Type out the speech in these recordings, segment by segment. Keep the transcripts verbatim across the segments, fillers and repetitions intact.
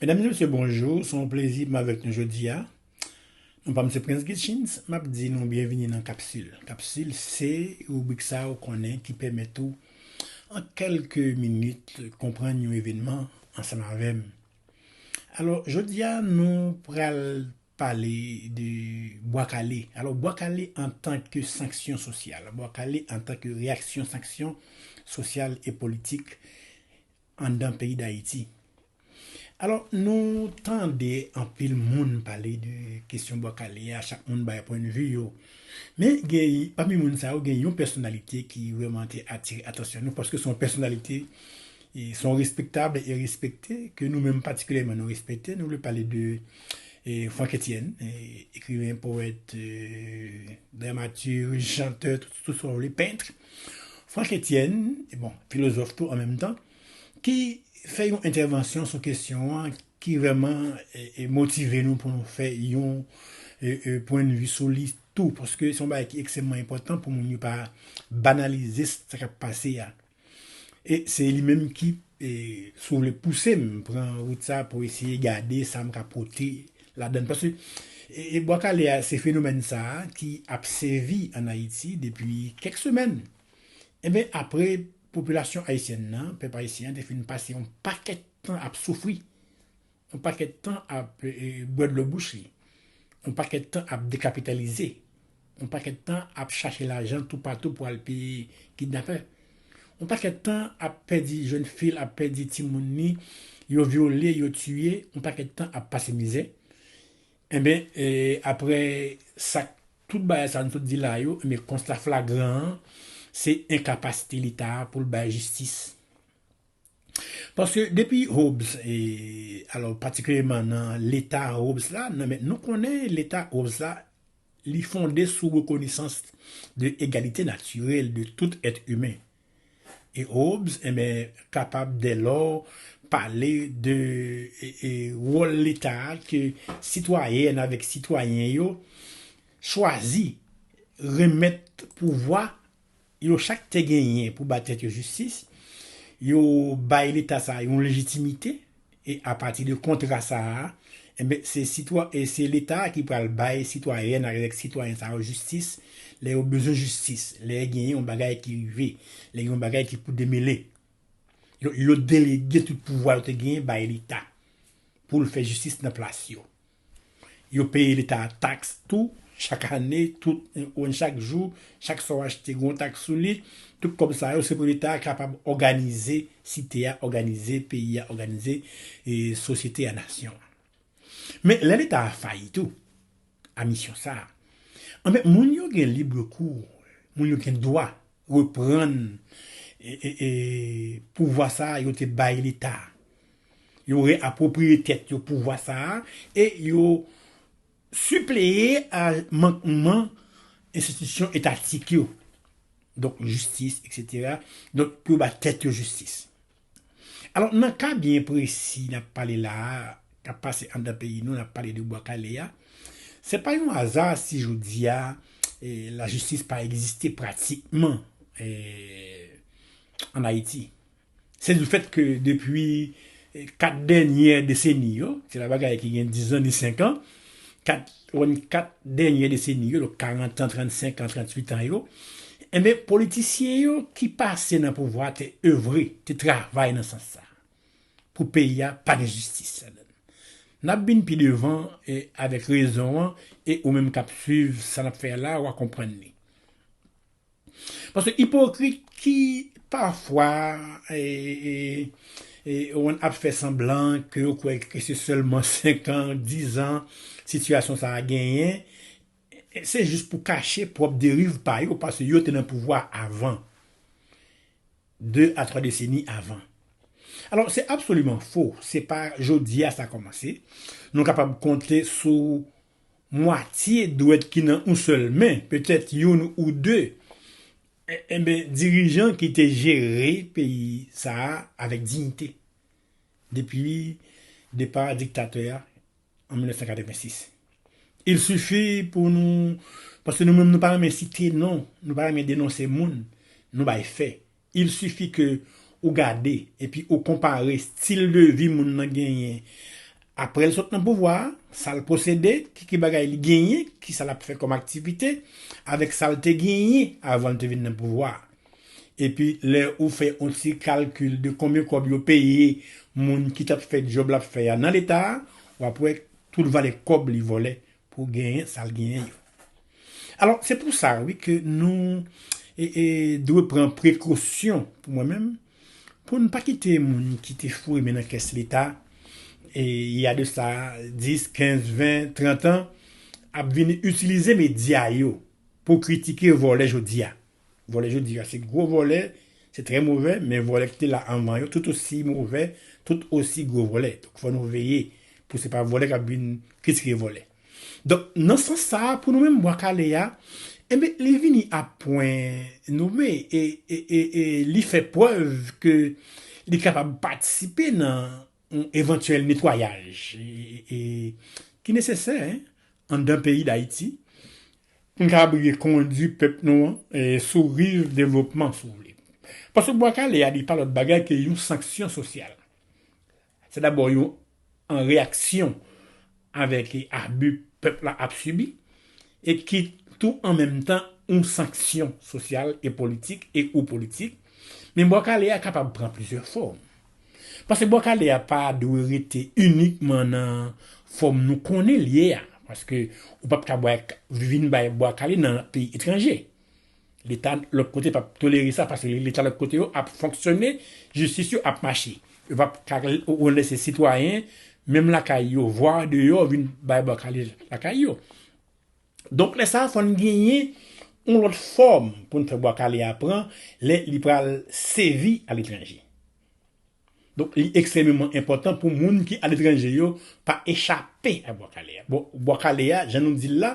Medam e mesye, bonjou. Se yon plezi pou m avèk nou jodi a. Non pa m se Prince Gitchins, m ap di nou byenvini nan Kapsil. Kapsil se ribrik sa ou konnen ki pèmèt ou, an kèlke minit, konprann yon evènman ansanm avè m. Alò, jodi a, nou pral pale de Bwa Kale. Alò, Bwa Kale antanke sanksyon sosyal, Bwa Kale antanke reyaksyon sanksyon sosyal e politik anndan peyi Dayiti. Alò, nou tande anpil moun pale de kesyon Bwa Kale a, chak moun bay pwennvi yo. Men, gen, pami moun sa yo, gen yon pèsonalite ki vrèman te atire atansyon nou, paske se yon pèsonalite, e, se yon respektab e respekte, ke nou menm patikilyèman nou respekte. Nou vle pale de, e, Franck Etienne, e, ekriven, powèt, e, dramaturg, chantè, tout, tout sa w vle, pent. Franck Etienne, e bon, filozòf tou an menm tan, ki fè yon entèvansyon sou kesyon an ki vrèman, e, e, motive nou pou nou fè yon, e, e, pwennvi sou li tou, paske se yon bagay ki ekstrèmman enpòtan pou moun yo pa banalize sa k ap pase a. E se li menm ki, e, si w vle, pouse m pran wout sa pou eseye gade sa m ka pote ladan l. Paske, e, e, Bwa Kale a, se fenomèn sa a ki ap sèvi ann Ayiti depi kèk semèn. Enben, apre popilasyon ayisyèn nan, pèp ayisyen an te fin pase yon pakèt tan ap soufri, yon pakèt tan ap, e, bwè dlo bouch li, yon pakèt tan ap dekapitalize, yon pakèt tan ap chache lajan toupatou pou al peye kidnapè, yon pakèt tan ap pèdi jèn fi l, ap pèdi timoun li, yo vyole, yo tiye, yon pakèt tan ap pase mizè. Enben, e, apre sa, tout bagay sa nou sot di la yo, enben, konsta flagran an, se enkapasite Leta a pou l bay jistis. Paske depi Hobbes, e, alò, patikilyèman nan Leta Hobbes la, nan men, nou konnen Leta Hobbes la, li fonde sou rekonesans de egalite natirèl de tout èt imen. E Hobbes, enben, kapab dèlò pale de, e, e, wòl Leta a ke sitwayèn avèk sitwayen yo chwazi renmèt pouvwa yo chak te genyen pou ba tèt yo jistis, yo bay Leta sa a yon lejitimite, e apati de kontra sa a, enben, se sitwa-, e se Leta a ki pral bay sitwayèn avèk sitwayen sa yo jistis, lè yo bezwen jistis, lè genyen yon bagay ki rive, lè gen yon bagay ki pou demele. Yo, yo delege tout pouvwa yo te genyen bay Leta pou l fè jistis nan plas yo. Yo peye Leta a taks tou, chak ane, tout, e, chak jou, chak sa w achte, gen yon taks sou li. Tout kòb sa yo, se pou Leta a kapab òganize site a, òganize peyi a, òganize, e, sosyete a, nasyon an. Men lè Leta a fayi tou a misyon sa a, anben, moun yo gen lib kou, moun yo gen dwa reprann, e, e, e, pouvwa sa a yo te bay Leta a. Yo reapwopriye tèt yo pouvwa sa a e yo sipleye a mankman enstitisyon etatik yo. Donk, jistis, etsetera. Donk, pou yo ba tèt yo jistis. Alò, nan ka byen presi n ap pale la a, k ap pase anndan peyi nou, n ap pale de Bwa Kale a, se pa yon aza si jodi a, e, lajistis pa egziste pratikman, e, ann Ayiti. Se du fèt ke depi, e, kat dènyè deseni yo, se la bagay ki gen diz an ni senk an, kat, kat dènyè deseni yo, donk karant an, trannsenk an, trannwit an yo, enben, politisyen yo ki pase nan pouvwa te evre, te travay nan sans sa, pou peyi a pa gen jistis ladan l. N ap vin pi devan, e, avèk rezon an, e ou menm k ap swiv sa n ap fè a la, w a konprann li. Paske ipokrit ki pafwa, e, e, e, w ap fè sanblan ke yo kwè ke se sèlman senk an, diz an, sitiyasyon sa a genyen, se jis pou kache pwòp deriv pa yo, paske yo te nan pouvwa avan. De a twa deseni avan. Alò, se absoliman fo. Se pa jodi a sa kòmanse. Nou kapab konte sou mwatye dwèt ki nan yon sèl men, petèt youn ou de, e, enben, dirijan ki te jere peyi sa a avèk diyite. Depi depa diktatè a, an mil nèf san katrevensis. Il sifi pou nou, paske nou menm nou pa renmen site non, nou pa renmen denonse moun, nou bay fè. Il sifi ke ou gade epi ou konpare stil de vi moun nan genyen Apre l sot nan pouvwa a, sa l posede, ki, ki bagay li genyen, ki sa l ap fè kòm aktivite, avèk sa l te genyen avan l te vin nan pouvwa a. Epi lè ou fè yon ti kalkil de konbyen kòb yo peye moun ki t ap fè djòb l ap fè a nan Leta a, w ap wè tout valè kòb li vòlè pou genyen sa l genyen yo. Alò, se pou sa, wi, ke nou e, e, dwe pran prekosyon, pou mwen menm, pou n pa kite moun ki te foure men nan kès Leta, e, y a de sa dis, kenz, ven, trant an, ap vin itilize medya yo pou kritike vòlè jodi a. Vòlè jodi a, se gwo vòlè, se trè movè, men vòlè ki te la anvan yo, tout osi movè, tout osi gwo vòlè. Donk, fò nou veye pou se pa vòlè k ap vin kritike vòlè. Donk, nan sans sa a, pou nou menm, Bwa Kale a, enben, li vini a pwen nome e, e, e, e li fè prèv ke li kapab patisipe nan yon evantyèl netwayaj e, e, e, ki nesesè, en, anndan peyi Dayiti, pou n kapab rekondui pèp nou an, e, sou riv devlopman, si w vle. Paske Bwa Kale a, li pa lòt bagay ke yon sanksyon sosyal. Se dabò yon, an reyaksyon avèk abi pèp la ap sibi, e ki tou an menm tan yon sanksyon sosyal e politik e ou politik, men Bwa Kale a kapab pran plizyè fòm. Paske Bwa Kale a pa dwe rete inikman nan fòm nou konnen l ye a. Paske ou p ap ka bwa, vin bay Bwa Kale nan peyi etranje. Leta lòt kote p ap tolere sa, paske Leta lòt kote yo ap fonksyone, jistis yo ap mache. Yo p ap ka, ou, ou lese sitwayen, menm lakay yo, vwa deyò, vin bay Bwa Kale lakay yo. Donk, lè sa a, fò n genyen yon lòt fòm pou n fè Bwa Kale a pran lè li pral sèvi aletranje. Donk, li ekstrèmeman enpòtan pou moun ki aletranje yo pa echape a Bwa Kale a. Bon, Bwa Kale a, jan nou di l la,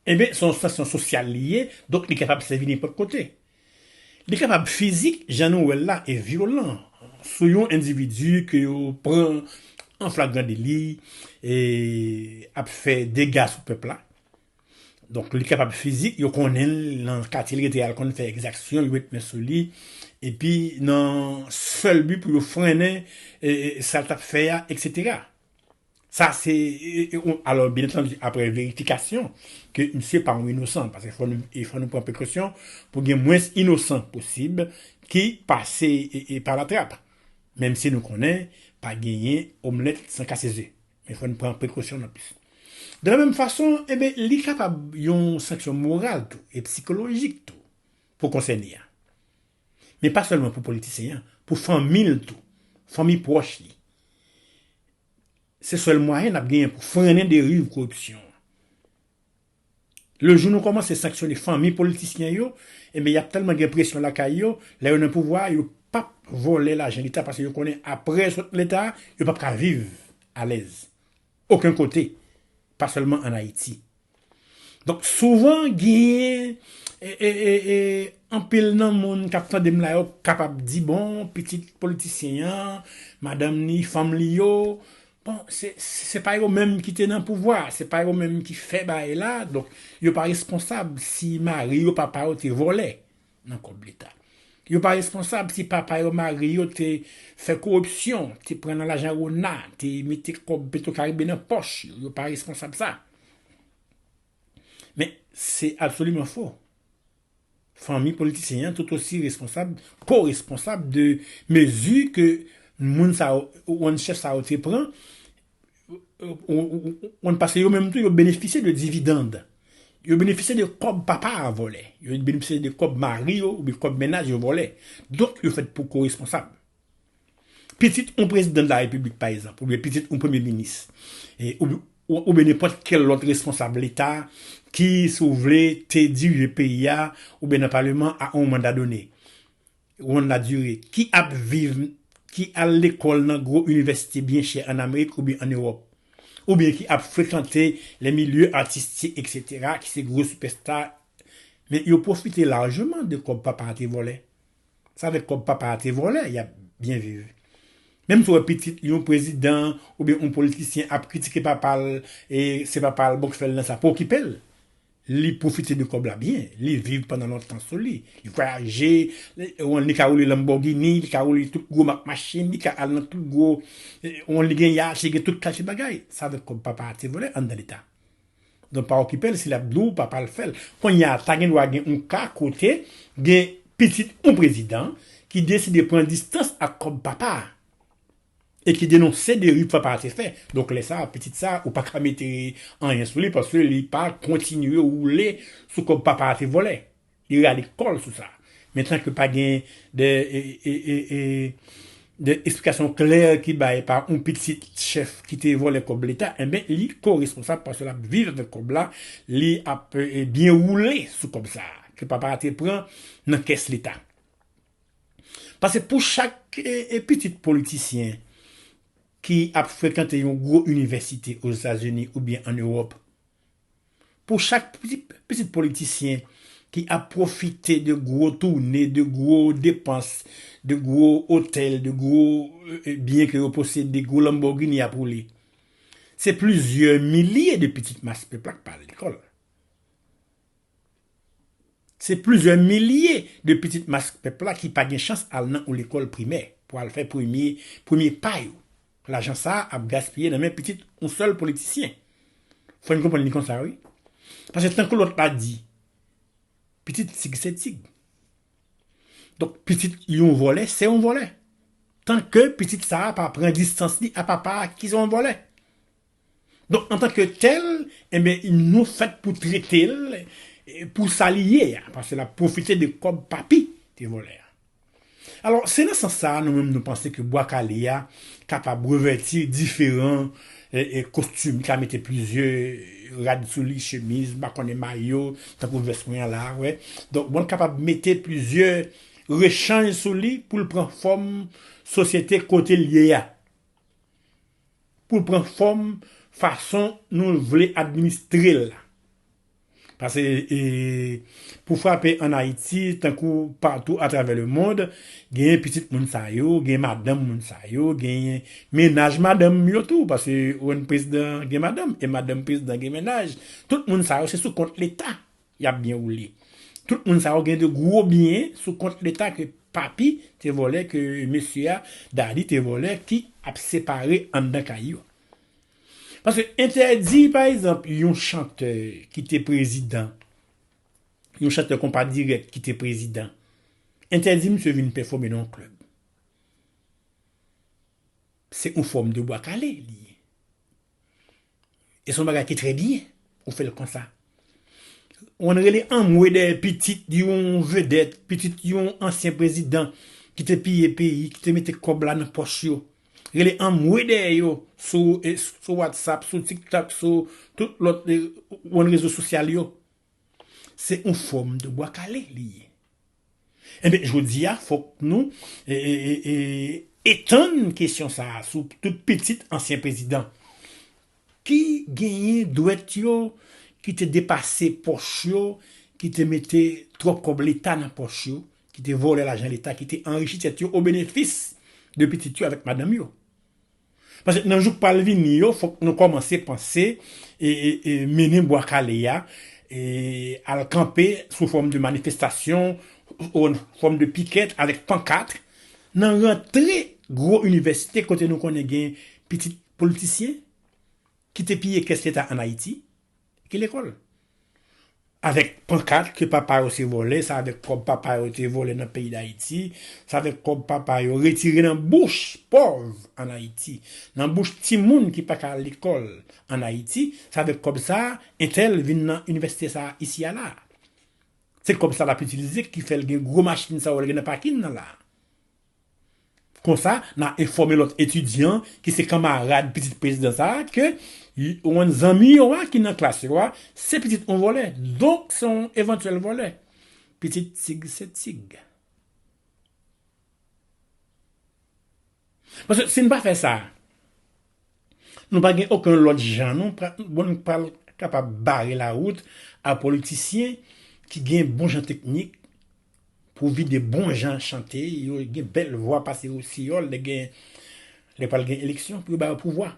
enben, se yon sanksyon sosyal li ye, donk li kapab sèvi nenpòt kote. Li kapab fizik, jan nou wè l la, e vyolan sou yon endividi ke yo pran an flagran deli, e ap fè dega sou pèp la. Donk, li kapab fizik, yo konnen l nan katye l rete a, l konn fè egzaksyon, yo met men sou li, epi nan sèl bi pou yo frennen, e, e, sa l t ap fè a, etsetera. Sa se, e, e, on, alò, byen antandi, apre verifikasyon, ke misye pa yon inosan, paske fò nou, e fò nou pran prekosyon pou gen mwens inosan posib ki pase, e, e, pa latrap. Menm si nou konnen, pa genyen omlèt san kase ze. Men fò n pran prekosyon nan plis. De la menm fason, enben, li kapab yon sanksyon moral tou, e sikolojik tou, pou konsène a. Men pa sèlman pou politisyen an, pou fanmi l tou, fanmi pwòch li. Se sèl mwayen n ap genyen pou frennen deriv koripsyon an. Le jou nou kòmanse sanksyone fanmi politisyen yo, enben, y ap tèlman gen presyon lakay yo, lè yo nan pouvwa a, yo p ap vòlè lajan Leta, paske yo konnen apre yo sot Leta, yo p ap ka viv alèz. Okenn kote, pa sèlman ann Ayiti. Donk, souvan, genyen, e, e, e, e, anpil nan moun k ap tande m la, yo kapab di, bon, pitit politisyen an, madanm ni, fanm li yo, bon, se, se pa yo menm ki te nan pouvwa, se pa yo menm ki fè bagay la, donk, yo pa responsab si mari yo, papa yo te vòlè nan kòb Leta. Yo pa responsab si papa yo, mari yo te fè koripsyon, te pran nan lajan Rona, te mete kòb Petwokaribe nan pòch yo. Yo pa responsab sa. Men, se absoliman fo. Fanmi politisyen an tout osi responsab, ko-responsab de mezi ke moun sa yo, ou chèf sa yo te pran, ou, ou, ou, ou, paske yo menm tou, yo benefisye de dividend. Yo benefisye de kòb papa a vòlè. Yo benefisye de kòb mari yo, oubyen kòb mennaj yo vòlè. Donk, yo fèt pou ko-responsab. Pitit yon prezidan de la repiblik, pa egzanp, oubyen pitit yon premye minis, e, ou, ou, oubyen nenpòt kèl lòt responsab Leta ki, si w vle, te dirije peyi a, oubyen nan paleman a yon manda done, yon manda dire, ki ap viv, ki al lekòl nan gwo inivèsite byen chè ann Amerik oubyen ann Ewòp, oubyen ki ap frekante les milieux artistiques, etsetera, ki se gwo sipèsta, men yo pwofite lajman de kòb papa a te vòlè. Sa vle di kòb papa a te vòlè, y ap byen viv. Menm si w wè pitit yon prezidan oubyen yon politisyen ap kritike papa l, e se papa l bon k fè l nan sa, pa okipe l. li pwofite de kòb la byen. Li viv pandan lontan sou li. Li vwayaje, li ka woule Lamborghini, li ka woule tout gwo mak machin, li ka al nan tout gwo, li gen yach, li gen tout kalite bagay. Sa vle di kòb papa a te vòlè anndan Leta. Donk, pa okipe l, si l ap di w, papa l fè l. Kounye a, ta gen dwa gen yon ka kote gen pitit yon prezidan ki deside pran distans ak kòb papa a e ki denonse deriv papa a te fè. Donk, lè sa a, pitit sa a, ou pa ka mete anyen sou li paske li pa kontinye woule sou kòb papa a te vòlè. Li rale kò l sou sa. Men tanke pa gen de, e, e, e, e, de eksplikasyon klè ki bay pa yon pitit chèf ki te vòlè kòb Leta, enben, li koresponsab paske l ap viv avèk kòb la, li ap, e, byen woule sou kòb sa a, ke papa a te pran nan kès Leta. Paske pou chak, e, e, pitit politisyen ki ap frekante yon gwo inivèsite Ozetazini oubyen ann Ewòp, pou chak pitit, pitit politisyen ki ap pwofite de gwo toune, de gwo depans, de gwo otèl, de gwo, e, e, byen ke yo posede, gwo Lamborghini y ap woule, se plizyè milye de pitit mas pèp la k pa al lekòl. Se plizyè milye de pitit mas pèp la ki pa gen chans al nan yon lekòl primè pou al fè premye, premye pa yo. Lajan sa a ap gaspiye nan men pitit yon sèl politisyen. Fò n konprann li konsa, wi. Paske tankou lòt la di, pitit tig se tig. Donk, pitit yon vòlè, se yon vòlè. Tanke pitit sa a pa pran distans li a papa a ki se yon vòlè. Donk, antanke tèl, enben, nou fèt pou trete l, e, pou sa li ye a, paske l ap pwofite de kòb papi te vòlè a. Alò, se nan sans sa a, nou menm nou panse ke Bwa Kale a kapab revèti diferan, e, e, kostim. Li ka mete plizyè rad sou li, chemiz, m pa konnen mayo, tankou vès mwen an la a, wè. Donk, bon, l kapab mete plizyè rechanj sou li pou l pran fòm sosyete kote l ye a. Pou l pran fòm fason nou vle administre l la. Paske, e, pou frape ann Ayiti, tankou patou atravè lemonn, genyen pitit moun sa yo, gen madanm moun sa yo, genyen mennaj madanm yo tou, paske ou konn prezidan gen madanm, e madanm prezidan gen mennaj. Tout moun sa yo, se sou kont Leta y ap byen woule. Tout moun sa yo gen de gwo byen sou kont Leta ke papi te vòlè, ke mesye a, daddy te vòlè, ki ap separe anndan kay yo. Paske entèdi, pa egzanp, yon chantè ki te prezidan, yon chantè konpa dirèk ki te prezidan, entèdi misye vin pèfòme nan yon klèb. Se yon fòm de bwa kale li ye. E se yon bagay ki trè byen, ou fè l konsa. Ou konn rele anmwe dèyè pitit yon vedèt, pitit yon ansyen prezidan ki te piye peyi, ki te mete kòb la nan pòch yo. Rele anmwe dèyè yo sou, e, sou WhatsApp, sou TikTok, sou tout lòt, e, ou konn rezo sosyal yo. Se yon fòm de bwa kale li ye. Enben, jodi a, fòk nou, e, e, e, e, etann kesyon sa a sou tout pitit ansyen prezidan ki genyen dwèt yo, ki te depase pòch yo, ki te mete twòp kòb Leta nan pòch yo, ki te vòlè lajan Leta, ki te anrichi tèt yo o benefis de pitit yo avèk madanm yo. Paske nan jou k pral vini yo, fòk nou kòmanse panse e, e, e mennen bwa kale a, e al kanpe sou fòm de manifestasyon, ou fòm de pikèt avèk pankat, nan rantre gwo inivèsite kote nou konnen gen pitit politisyen ki te piye kès Leta ann Ayiti, ki lekòl. Avèk pankat ke papa yo se vòlè, sa avèk kòb papa yo te vòlè nan peyi Dayiti, sa avèk kòb papa yo retire nan bouch pòv ann Ayiti, nan bouch timoun ki pa ka al lekòl ann Ayiti, sa avèk kòb sa a, entèl vin nan inivèsite sa a isi a la. Se kòb sa l ap itilize ki fè l gen gwo machin sa yo l gen nan pakin nan la. Konsa, n a enfòme lòt etidyan ki se kanmarad pitit prezidan sa a ke y-, yon zanmi yo a ki nan klas yo a, se pitit yon vòlè. Donk, se yon evantyèl vòlè. Pitit tig se tig. Paske si n pa fè sa, nou pa gen okenn lòt jan, nou pra-, bon, nou pral kapab bare lawout a politisyen ki gen bon jan teknik pou vide bon jan chante, yo gen bèl vwa pase Rosiyòl, lè gen, lè pral gen eleksyon, pou yo ba yo pouvwa.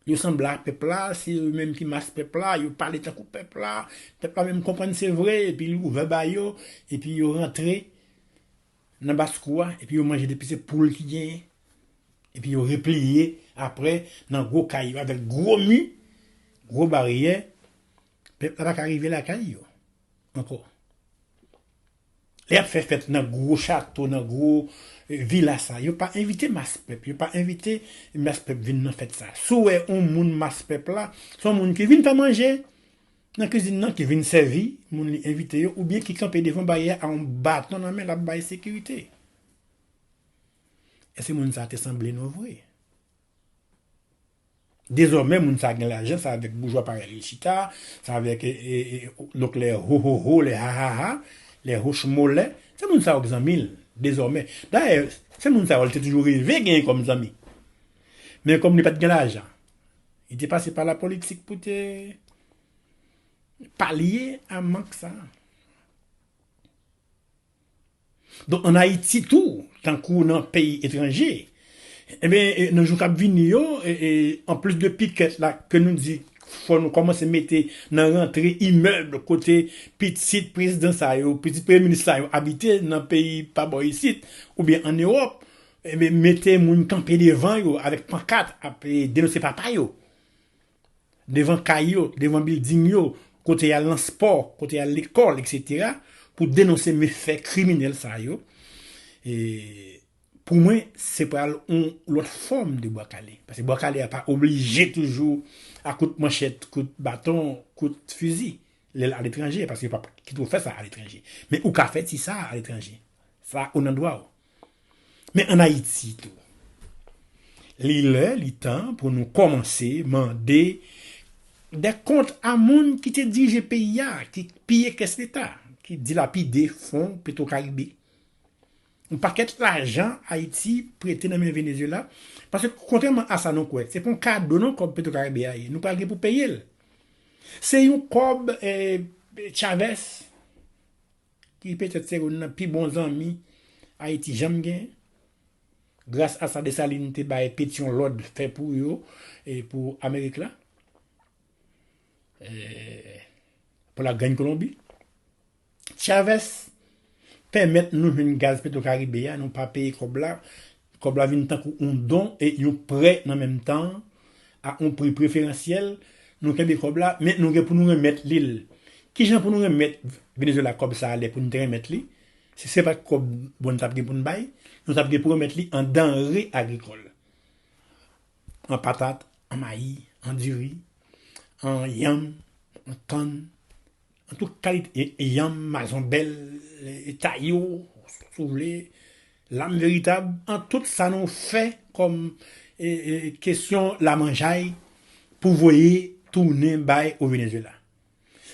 Yo sanble a pèp la, se yo menm ki mas pèp la, yo pale tankou pèp la, pèp la menm konprann se vre, epi li ouvè ba yo, epi yo rantre nan baskou a, epi yo manje depi se poul ki genyen, epi yo repliye apre nan gwo kay yo avèk gwo mi, gwo baryè, pèp la pa ka rive lakay yo ankò. Lè y ap fè fèt nan gwo chato, nan gwo, eh, vila sa, yo pa envite mas pèp, yo pa envite mas pèp vin nan fèt sa. Si w wè yon moun mas pèp la, se yon moun ki vin fè manje nan kizin nan, ki vin sèvi moun li envite yo, oubyen ki kanpe devan baryè a yon baton nan men l ap bay sekirite. Èske moun sa te sanble nou vre? Dezòmè, moun sa gen lajan, sa avèk boujwa parèy li chita, sa avèk, e, e, e, donk lè ho ho ho, lè ha ha ha, lè hoch molè, se moun sa yo k zanmi l, dezòmè. Dayè, se moun sa yo l te toujou reve genyen kòm zanmi. Men kòm li pa t gen lajan, li te pase pa lapolitik pou te palye a mank sa. Donk, ann Ayiti tou, tankou nan peyi etranje, enben, e, nan jou k ap vini yo, e, e, anplis de pikèt la ke nou di, fò nou kòmanse mete nan rantre imèb kote pitit prezidan sa yo, pitit premye minis sa yo abite nan peyi pa bò isit, oubyen ann Ewòp, enben, mete moun kanpe devan yo avèk pankat ap, e, denonse papa yo. Devan kay yo, devan bilding yo, kote y al nan spò, kote y al lekòl, etsetera, pou denonse mefè kriminèl sa yo. E pou mwen, se pral yon lòt fòm de bwa kale. Paske bwa kale a pa oblije toujou a kout manchèt, kout baton, kout fizi, lè l aletranje, paske yo p ap kite w fè sa aletranje. Men ou ka fè ti sa aletranje. Sa ou nan dwa w. Men ann Ayiti tou, li lè, li tan pou nou kòmanse mande dèkont a moun ki te dirije peyi a, ki piye kès Leta, ki dilapide fon Petwokaribe. Yon pakèt lajan Ayiti prete nan men Venezuela, paske kontrèman a sa nou kwè, se pa yon kado non kòb Petwokaribe a ye, nou pral gen pou peye l. Se yon kòb, eh, Chavez, ki petèt se youn nan pi bon zanmi Ayiti janm gen, gras a sa Desalin te bay Petyon lòd fè pou yo e pou Amerik la, e pou la Grann Kolonbi. Chavez pèmèt nou jwenn gaz Petwokaribe a, nou pa peye kòb la, kòb la vin tankou yon don e yon prè nan menm tan, a yon pri preferansyèl, nou kenbe kòb la, men nou gen pou nou remèt li l. Kijan pou nou remèt Venezuela kòb sa a lè pou nou te remèt li? Si se pa t kòb bon n t ap gen pou n bay, nou t ap gen pou remèt li an danre agrikòl. An patat, an mayi, an diri, an yanm, an kann, an tout kalite, e, e yanm, mazonbèl, e, e tayo, si w vle, lam veritab, an tout sa nou fè kòm, e, e, kesyon lamanjay pou voye tounen bay o Venezuela.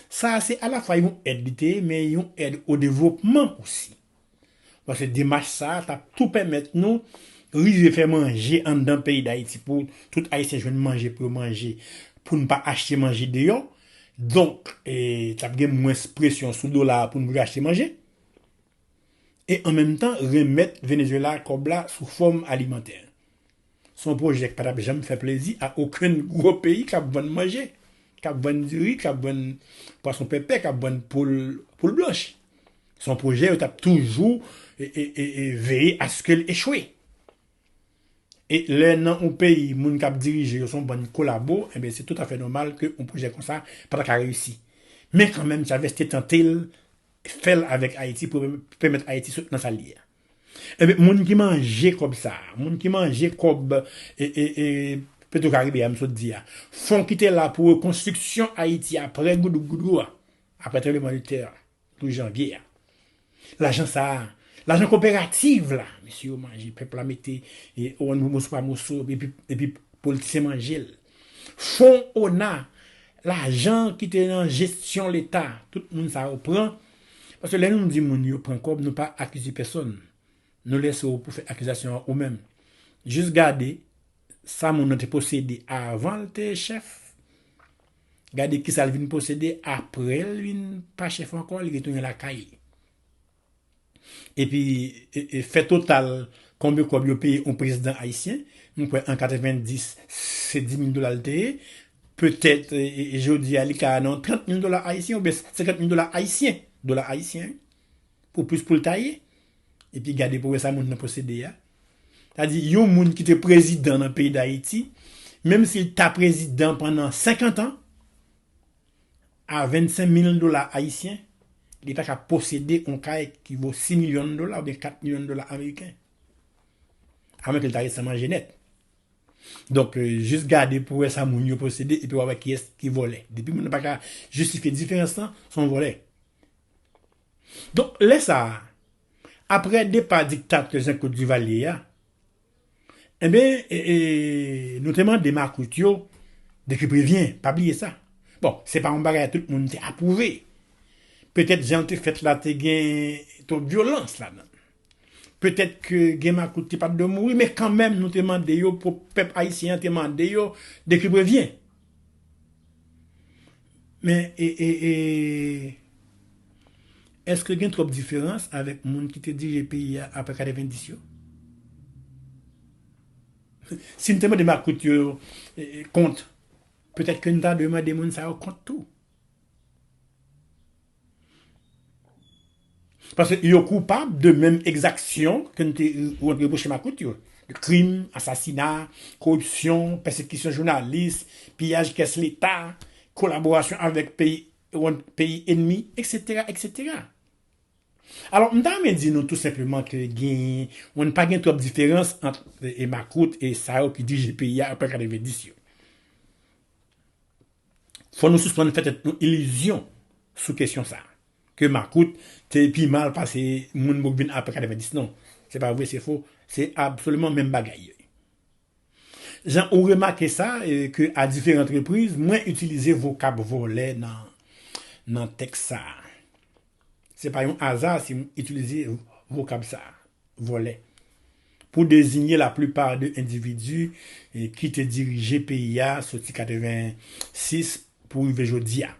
Sa a se alafwa yon èd li te ye, men yon èd o devlopman osi. Paske demach sa a t ap tou pèmèt nou rive fè manje anndan peyi Dayiti pou tout Ayisyen jwenn manje pou yo manje, pou n pa achte manje deyò. Donk, e, t ap gen mwens presyon sou dola a pou n rive achte manje. E an menm tan, remèt Venezuela kòb la sou fòm alimantè. Se yon pwojè k pa t ap janm fè plezi a okenn gwo peyi k ap vann manje, k ap vann diri, k ap vann pwason pèpè, k ap vann poul, poul blanch. Se yon pwojè yo t ap toujou, e, e, e, e, veye aske l echwe. E lè nan yon peyi, moun k ap dirije yo se yon bann kolabo, enben, se toutafè nòmal ke yon pwojè konsa pa ta ka reyisi. Men kanmenm, Chavez te tante l, fè l avèk Ayiti pou pèmèt Ayiti sot nan sa l ye a. Enben, moun ki manje kòb sa a, moun ki manje kòb, e, e, e, Petwokaribe a, m sot di a, fon ki te la pou rekonstriksyon Ayiti apre goudougoudou a, apre tranblemanntè a, douz janvye a. Lajan sa a, lajan koperativ la, mesye yo manje, pèp la mete, e, moso pa moso, epi, epi politisyen manje l. Fon ona, lajan ki te nan jesyon Leta, tout moun sa yo pran. Paske lè nou di moun yo pran kòb, nou pa akize pèsonn. Nou lese w pou fè akizasyon an ou menm. Jis gade sa moun nan te posede avan l te chèf. Gade kisa l vin posede apre l vin pa chèf ankò, li retounen lakay li. Epi, e, e, fè total konbyen kòb yo peye yon prezidan ayisyen, M kwè an katrevenndis, se dis mil dola l te ye. Petèt, e, e, e jodi a, li ka nan trant mil dola ayisyen oubyen senkant mil dola ayisyen. Dola ayisyen. Pou plis pou l ta ye. Epi gade pwogrè sa moun nan posede a. Sa di, yon moun ki te prezidan nan peyi Dayiti, menm si l ta prezidan pandan senkant an, a vennsenk mil dola ayisyen, li pa ka posede yon kay ki vo sis milyon dola oubyen kat milyon dola ameriken. Amwen ke l ta ret san manje nèt. Donk, euh, jis gade pou wè sa moun yo posede, epi w a wè kiyès ki vòlè. Depi moun nan pa ka jistifye diferans lan, se yon vòlè. Donk, lè sa a, apre depa diktatè Jean-Claude Duvalier a, enben, e, e, nou te mande makout yo, de qui prévient, pa bliye sa. Bon, se pa yon bagay tout moun te apwouve. Petèt jan l te fèt la te gen twòp vyolans ladan. Petèt ke gen makout ki pa t dwe mouri, men kanmenm nou te mande yo, pou pèp ayisyen an te mande yo, de qui prévient. Men, e, e, e, èske gen twòp diferans avèk moun ki te dirije peyi a apre katrevenndis yo? Si n te mande makout yo, e, e, kont, petèt ke n ta dwe mande moun sa yo kont tou. Paske yo koupab de menm egzaksyon ke n te, ou repwoche makout yo. De krim, asasina, koripsyon, pèsekisyon jounalis, piyaj kès leta, kolaborasyon avèk peyi, peyi enmi, etsetera, etsetera. Alò, m ta renmen di nou tou senpleman ke gen, pa gen twòp diferans ant, e, makout e sa yo ki dirije peyi a apre katrevenndis yo. Fò nou sispann fè tèt nou ilizyon sou kesyon sa a. Ke makout te pi mal pase moun pou vin apre katrevenndis. Non, se pa vre, se fo. Se absoliman menm bagay yo ye. Jan ou remake sa, e, ke a diferan repriz, mwen itilize vokab vòlè nan, nan tèks sa a. Se pa yon aza si m itilize vokab sa a, vòlè, pou deziye laplipa de endividi, e, ki te dirije peyi a soti katrevensis pou rive jodi a.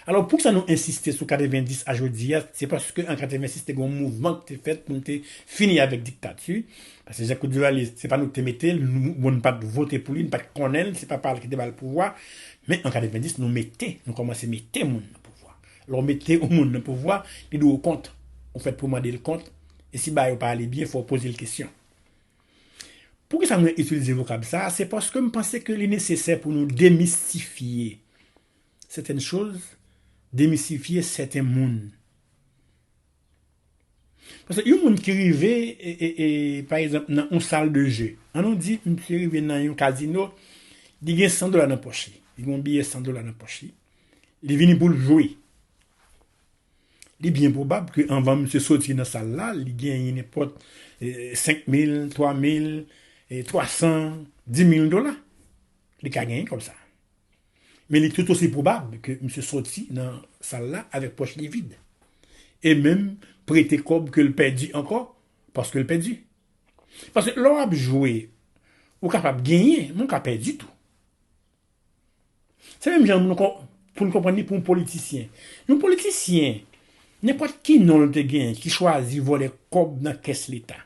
Alò, poukisa nou ensiste sou katrevenndis a jodi a? Se paske an katrevensis te gen yon mouvman ki te fèt pou n te fini avèk diktati. Paske Jean-Claude Duvalier, se pa nou ki te mete l, nou, bon, n pa t vote pou li, n pa t konnen l, se papa l ki te ba l pouvwa. Men an katrevenndis, nou mete, nou kòmanse mete moun nan pouvwa. Lè w mete yon moun nan pouvwa, li dwe w kont. Ou fèt pou mande l kont. E si bagay yo pa ale byen, fò w poze l kesyon. Poukisa mwen itilize vokab sa a? Se paske m panse ke li nesesè pou nou demistifye certaines choses, demistifye sèten moun. Paske yon moun ki rive, e, e, e, pa egzanp, nan yon sal de jeu. An nou di, misye rive nan yon kazino, li gen san dola nan pòch li. Li gen yon biyè san dola nan pòch li. Li vini pou l jwe. Li byen pwobab ke anvan misye soti nan sal la, li genyen nenpòt, e, senk mil, twa mil, e, twa san, dis mil dola. Li ka genyen kòb sa. Men li tout osi pwobab ke misye soti nan sal la avèk pòch li vid. E menm prete kòb ke l pèdi ankò, paske l pèdi. Paske lè w ap jwe, ou kapab genyen, men w ka pèdi tou. Se menm jan nou kon-, pou n konprann li pou yon politisyen. Yon politisyen, nenpòt ki non l te genyen, ki chwazi vòlè kòb nan kès leta.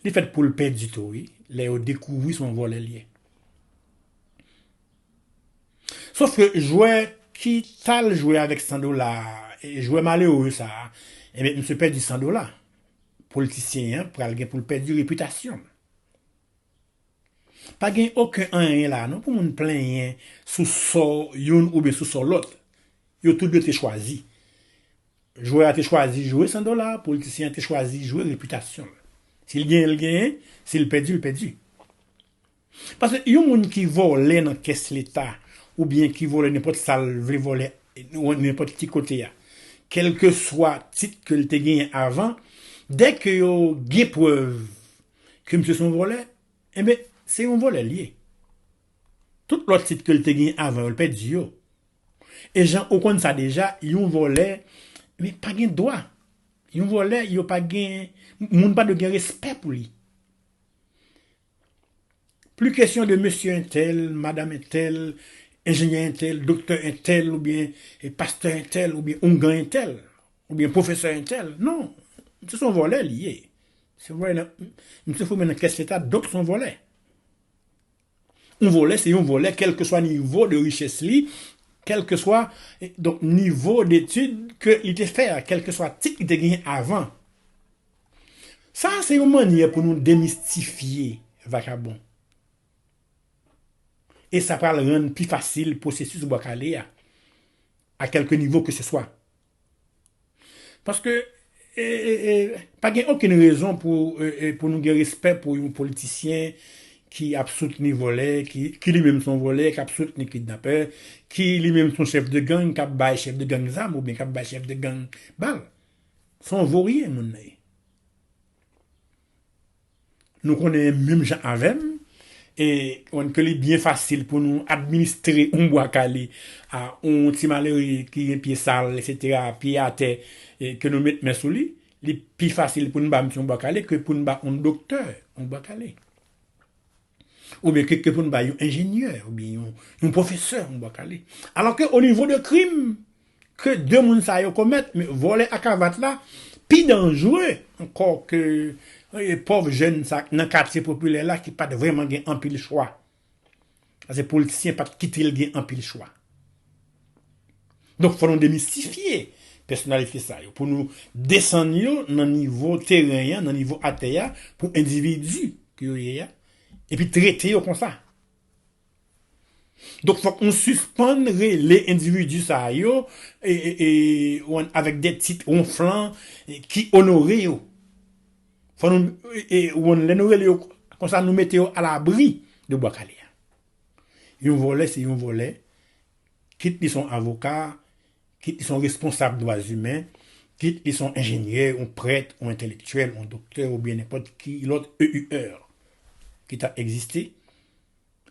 Li fèt pou l pèdi tou, wi. Lè yo dekouvri se yon vòlè l ye. Sof ke jwè ki t al jwe avèk san dola, e jwè malere sa a, ebyen, misye pèdi san dola. Politisyen an pral gen pou l pèdi repitasyon l. Pa gen okenn anyen la, non, pou moun plenyen sou sò youn oubyen sou sò lòt. Yo tou de te chwazi. Jwè a te chwazi jwe san dola, politisyen an te chwazi jwe repitasyon l. Si l genyen, l genyen, si l pèdi, l pèdi. Paske yon moun ki vòlè nan kès leta, oubyen ki vòlè nenpòt sa l vle vòlè, nenpòt ki kote a, kèlkeswa tit ke l te genyen avan, dèke yo gen prèv ke misye se yon vòlè, enben, se yon vòlè l ye. Tout lòt tit ke l te genyen avan yo, l pèdi yo. E jan ou konn sa deja, yon vòlè, men pa gen dwa. Yon vòlè, yo pa gen, moun pa dwe gen respè pou li. Pli kesyon de mesye entèl, madanm entèl, enjenyè entèl, doktè entèl, oubyen, e, pastè entèl, oubyen oungan entèl, oubyen pwofesè entèl. Non, se yon vòlè li ye. Se vòlè nan, misye foumen nan kès leta, donk se yon vòlè. Yon vòlè, se yon vòlè, kèlkeswa nivo de richès li, kèlkeswa, eh, donk, nivo detid ke li te fè a, kèlkeswa tit li te genyen avan. Sa a se yon mannyè pou nou demistifye vakabon. E sa pral rann pi fasil pwosesis Bwa Kale a, a kèlke nivo ke se swa. Paske, e, e, e, pa gen okenn rezon pou, e, e, pou nou gen respè pou yon politisyen ki ap soutni vòlè, ki, ki li menm se yon vòlè, k ap soutni kidnapè, ki li menm se yon chèf de gang, k ap bay chèf de gang zam oubyen k ap bay chèf de gang bal. Se yon voryen, moun nan ye. Nou konnen menm jan avè m, e konn ke li byen fasil pou nou administre yon bwa kale a yon ti malere ki gen pye sal, etsetera, pye atè, e ke nou met men sou li. Li pi fasil pou nou ba misye yon bwa kale ke pou nou ba yon doktè yon bwa kale. Oubyen ke, ke pou nou ba yon enjenyè, oubyen yon, yon pwofesè yon bwa kale. Alò ke o nivo de krim, ke de moun sa yo komèt, men vòlè a kravat la pi danjere ankò ke, e, pòv jèn sa nan katye popilè la ki pa t vrèman gen anpil chwa. Paske politisyen pa t kite l gen anpil chwa. Donk, fò nou demistifye pèsonalite sa yo, pou nou desann yo nan nivo teren an, nan nivo atè a, pou endividi ke yo ye a, epi trete yo konsa. Donk, fòk nou sispann rele endividi sa yo, e, e, e, avèk de tit wonflan, e, ki onore yo. Fò nou, e, e, lè nou rele yo konsa, nou mete yo alabri de bwa kale a. Yon vòlè, se yon vòlè, kit li se yon avoka, kit li se yon responsab dwa imen, kit li se yon enjenyè, yon prèt, yon entèlektyèl, yon doktè, oubyen nenpòt ki lòt E U R ki ta egziste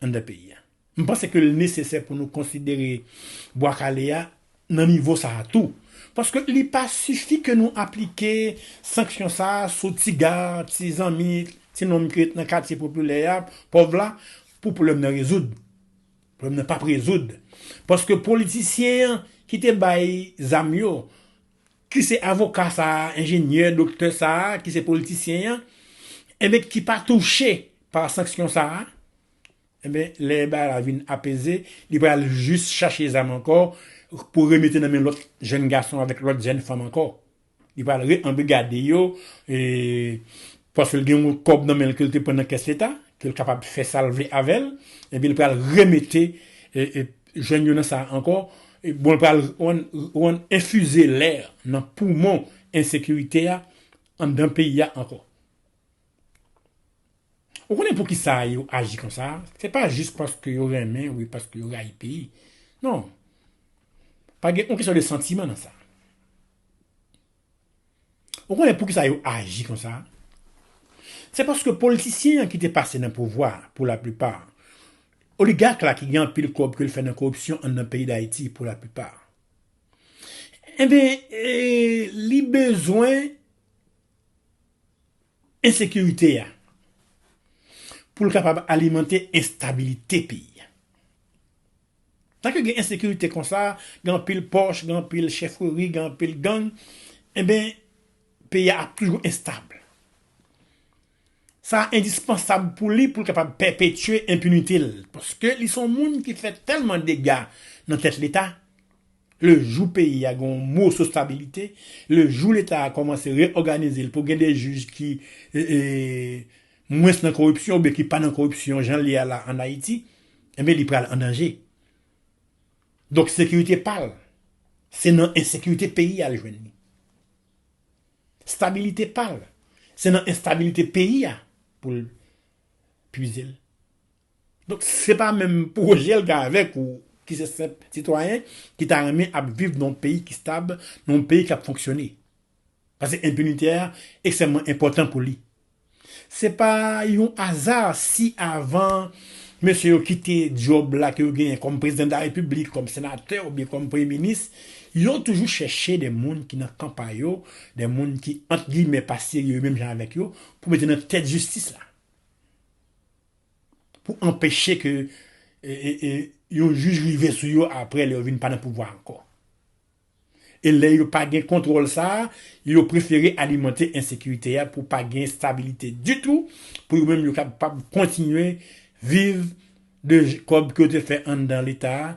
anndan peyi a. M panse ke l nesesè pou nou konsidere bwa kale a nan nivo sa a tou. Paske li pa sifi ke nou aplike sanksyon sa a sou ti ga, ti zanmi, ti nonm ki ret nan katye popilè a, pòv la, pou pwoblèm nan rezoud. Pwoblèm nan p ap rezoud. Paske politisyen an ki te bay zam yo, ki se avoka sa a, enjenyè, doktè sa a, ki se politisyen an, enben, ki pa touche pa sanksyon sa a, enben, lè bagay la vin apeze, li pral jis chache zam ankò pou remete nan men lòt jèn gason avèk lòt jèn fanm ankò. Li pral re-anbrigade yo, e, paske l gen yon kòb nan men l ke l te pran nan kès leta, ke l kapab fè sa l vle avè l, epi l pral remete, e, e, jèn yo nan sa a ankò. E, bon, l pral rann, rann enfize lè nan poumon ensekirite a anndan peyi a ankò. Ou konnen poukisa yo aji konsa? Se pa jis paske yo renmen oubyen paske yo rayi peyi. Non. Pa gen yon kesyon de santiman nan sa. Ou konnen poukisa yo aji konsa? Se paske politisyen an ki te pase nan pouvwa, pou laplipa, oligak la ki gen anpil kòb ke l fè nan koripsyon anndan peyi Dayiti, pou laplipa, enben, e, li bezwen ensekirite a pou l kapab alimante enstabilite peyi a. Tanke gen ensekirite konsa, gen anpil pòch, gen anpil chèfreri, gen anpil gang, enben, peyi a ap toujou enstab. Sa endispansab pou li, pou l kapab pèpetye enpinite l. Paske li se yon moun ki fè tèlman dega nan tèt leta, le jou peyi a gen yon moso stabilite, le jou leta a kòmanse reyòganize l pou gen de jij ki, e, e, mwens nan koripsyon oubyen ki pa nan koripsyon jan l ye a la ann Ayiti, enben, li pral an danje. Donk, sekirite pa l, se nan ensekirite peyi a l jwenn li. Stabilite pa l, se nan enstabilite peyi a pou l pwize l. Donk, se pa menm pwojè l gen avèk ou ki se senp sitwayen ki ta renmen ap viv nan yon peyi ki stab, nan yon peyi k ap fonksyone. Paske enpinite a ekstrèmman enpòtan pou li. Se pa yon aza si avan mesye yo kite djòb la ke yo genyen kòm prezidan de la repiblik, kòm senatè oubyen kòm premye minis, yo toujou chèche de moun ki nan kan pa yo, de moun ki, ant giyimè, pa serye yo menm jan avèk yo, pou mete nan tèt jistis la. Pou anpeche ke, e, e, e, yon jij rive sou yo apre lè yo vin pa nan pouvwa ankò. E lè yo pa gen kontwòl sa a, yo prefere alimante ensekirite a pou pa gen estabilite ditou, pou yo menm yo kapab kontinye viv de j- kòb ke yo te fè anndan Leta a,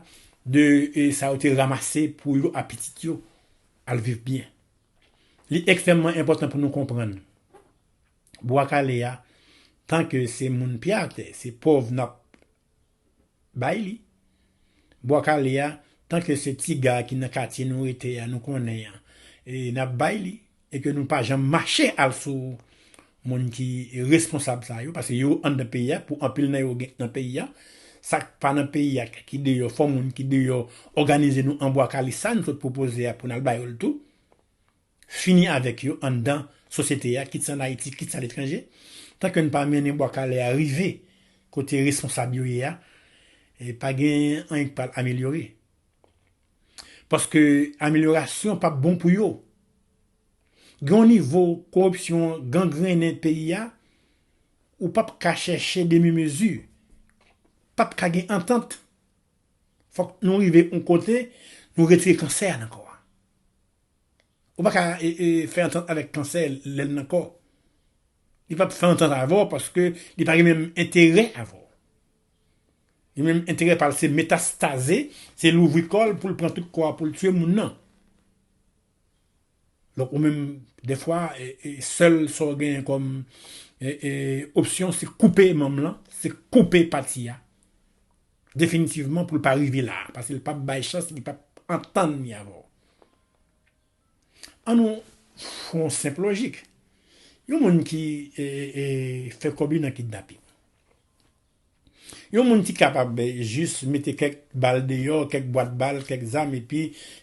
de e, sa yo te ranmase pou yo ak pitit yo al viv byen. Li ekstrèmman enpòtan pou nou konprann Bwa Kale a, tanke se moun pye atè, se pòv n ap bay li. Bwa Kale a, tanke se ti ga ki nan katye nou rete a, nou konnen an, e n ap bay li, e ke nou pa janm mache al sou moun ki responsab sa yo, paske yo anndan peyi a, pou anpil nan yo gen nan peyi a, sa k pa nan peyi a, ki deyò, fò moun ki deyò òganize nou an Bwa Kale sa nou sot pwopoze a pou n al ba yo l tou. Fini avèk yo anndan sosyete a, kit se ann Ayiti, kit se aletranje. Tanke n pa mennen Bwa Kale a rive kote responsab yo ye a, e pa gen anyen k pral amelyore. Paske amelyorasyon p ap bon pou yo. Gen yon nivo koripsyon gangrennen peyi a, ou p ap ka chèche demi mezi. P ap ka gen antant. Fòk nou rive yon kote, nou retire kansè a nan kò a. Ou pa ka e, e, fè antant avèk kansè lè l nan kò. Li p ap fè antant avè w paske li pa gen menm enterè avè w. Li menm enterè pa l se metastaze, se louvri kò l pou l pran tout kò a pou l tiye moun nan. Donk ou menm, dèfwa, e, e, sèl sa w genyen kòm e, e, opsyon se koupe manm lan, se koupe pati a. Definitivman pou l pa rive la, paske l p ap bay chans, li p ap antann li avè w. An nou fè yon senp lojik. Yon moun ki e, e, fè kòb li nan kidnaping. Yon moun ki kapab e, jis mete kèk bal deyò, kèk bwat bal, kèk zam, epi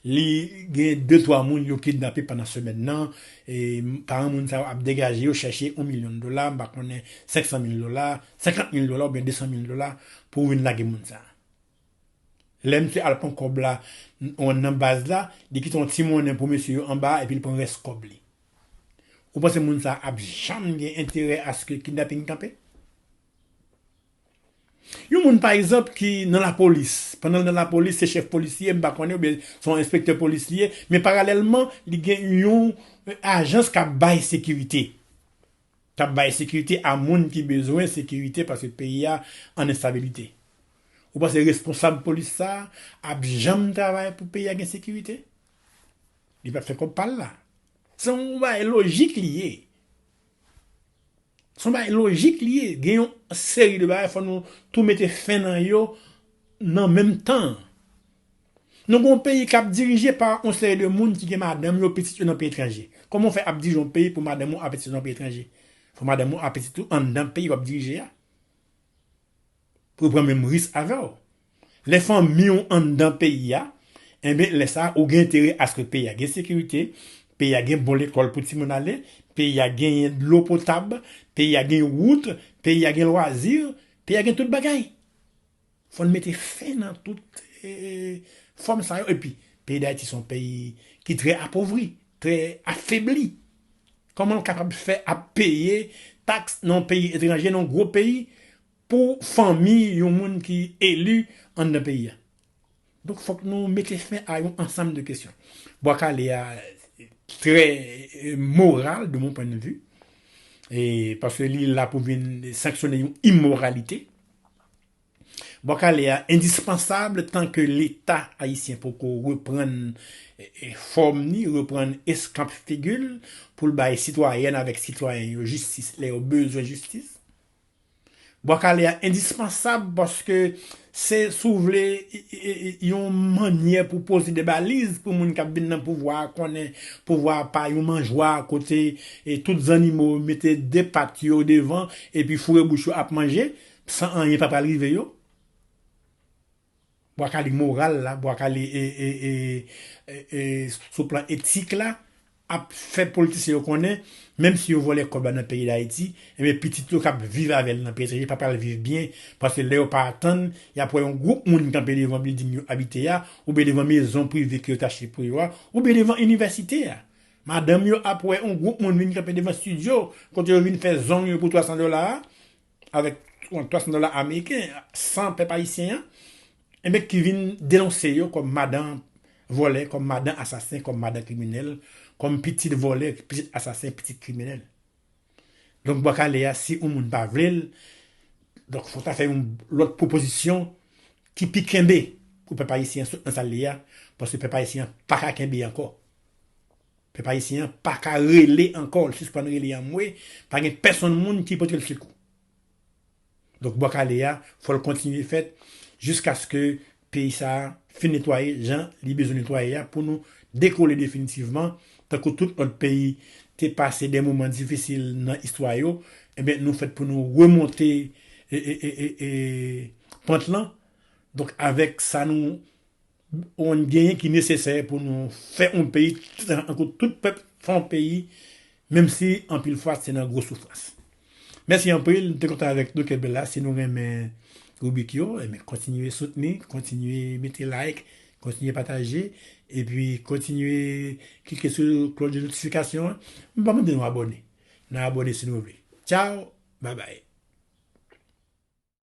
li gen de twa moun yo kidnape pandan semèn nan. E, paran moun sa yo ap degaje yo chèche yon milyon dola, m pa konnen senk san mil dola, senkant mil dola oubyen de san mil dola pou vin lage moun sa. Lè misye al pran kòb la nan baz la, li kite yon ti monnen pou mesye yo anba epi li pran rès kòb li. Ou panse moun sa ap janm gen enterè aske kidnaping kanpe? Yon moun pa egzanp ki nan lapolis, pandan l nan lapolis se chèf polis li ye, m pa konnen, oubyen se yon enspektè polis li ye, men paralèlman li gen yon ajans k ap bay sekirite. K ap bay sekirite a moun ki bezwen sekirite paske peyi a an enstabilite. Ou panse responsab polis sa a ap janm travay pou peyi a gen sekirite? Li p ap fè kòb pa l la. Se yon bagay lojik li ye. Se yon bagay lojik li ye. Gen yon seri de bagay fò nou tou mete fen nan yo nan menm tan. Nou gen yon peyi k ap dirije pa yon seri de moun ki gen madanm yo, pitit yo nan peyi etranje. Kòman w fè ap dirije yon peyi pou madanm ou a pitit yo nan peyi etranje? Fò madanm ou a pitit ou anndan peyi w ap dirije a. Pou yo pran menm risk avè w. Lè fanmi w anndan peyi a, enben lè sa a ou gen enterè aske peyi a gen sekirite, peyi a gen bon lekòl pou timoun ale, peyi a genyen dlo potab, peyi a gen wout, peyi a gen lwazi, peyi a gen tout bagay. Fò n mete fen nan tout e, fòm sa yo. Epi, peyi Dayiti se yon peyi ki trè apovri, trè afebli. Kòman l kapab fè ap peye taks nan yon peyi etranje, nan yon gwo peyi, pou fanmi yon moun ki eli anndan peyi a? Donk, fòk nou mete fen a yon ansanm de kesyon. Bwa Kale a trè e, moral de mon point de vue, e, paske li la pou vin sanksyone yon imoralite. Bwa Kale a endispansab tanke Leta ayisyen poko reprann e, e, fòm ni, reprann eskanp figi l pou l bay sitwayèn avèk sitwayen yo jistis lè yo bezwen jistis. Bwa Kale a endispansab paske se, si w vle, e, e, e, yon mannyè pou poze de baliz pou moun k ap vin nan pouvwa a konnen pouvwa a pa yon manjwa kote e, tout zannimo mete de pat yo devan epi foure bouch yo ap manje. San anyen pa pral rive yo. Bwa Kale moral la, Bwa Kale e, e, e, e, e, sou plan etik la, ap fè politisyen yo konnen, menm si yo vòlè kòb la nan peyi Dayiti, enben pitit yo k ap viv avè l nan peyi etranje pa pral viv byen, paske lè yo pa atann, y ap wè yon gwoup moun kanpe devan bilding yo abite a, oubyen devan mezon prive ke yo t achte pou yo a, oubyen devan inivèsite a. Madanm yo ap wè yon gwoup moun vin kanpe devan estidyo, kote yo vin fè zong yo pou twa san dola a, avèk twa san dola ameriken, san pèp ayisyen an, enben ki vin denonse yo kòm madan vòlè, kòm madan asasen, kòm madan kriminèl, kòm pitit vòlè, pitit asasen, pitit kriminèl. Donk, Bwa Kale a, si yon moun pa vle l, donk, fò ta fè yon lòt pwopozisyon ki pi kenbe pou pèp ayisyen an sot nan sa l ye a, paske pèp ayisyen an pa ka kenbe ankò. Pèp ayisyen an pa ka rele ankò, l sispann rele anmwe, pa gen pèsonn moun ki pote l sekou. Donk, Bwa Kale a, fò l kontinye fèt jiskaske peyi sa a fin netwaye jan li bezwen netwaye a pou nou dekole definitivman, tankou tout lòt peyi te pase de moman difisil nan istwa yo, ebyen, nou fèt pou nou remonte e, e, e, e, e, pant lan. Donk, avèk sa nou genyen ki nesesè pou nou fè yon peyi, tankou tout pèp fè yon peyi, menm si anpil fwa se nan gwo soufrans. Mèsi anpil, m te kontan avèk nou, kenbe la. Si nou renmen ribrik yo, ebyen, kontinye soutni, kontinye mete like, kontinye pataje, epi kontinye klike sou klòch de notifikasyon an. M pa mande nou abòne. Nou abòne si nou vle. Tchao, babay.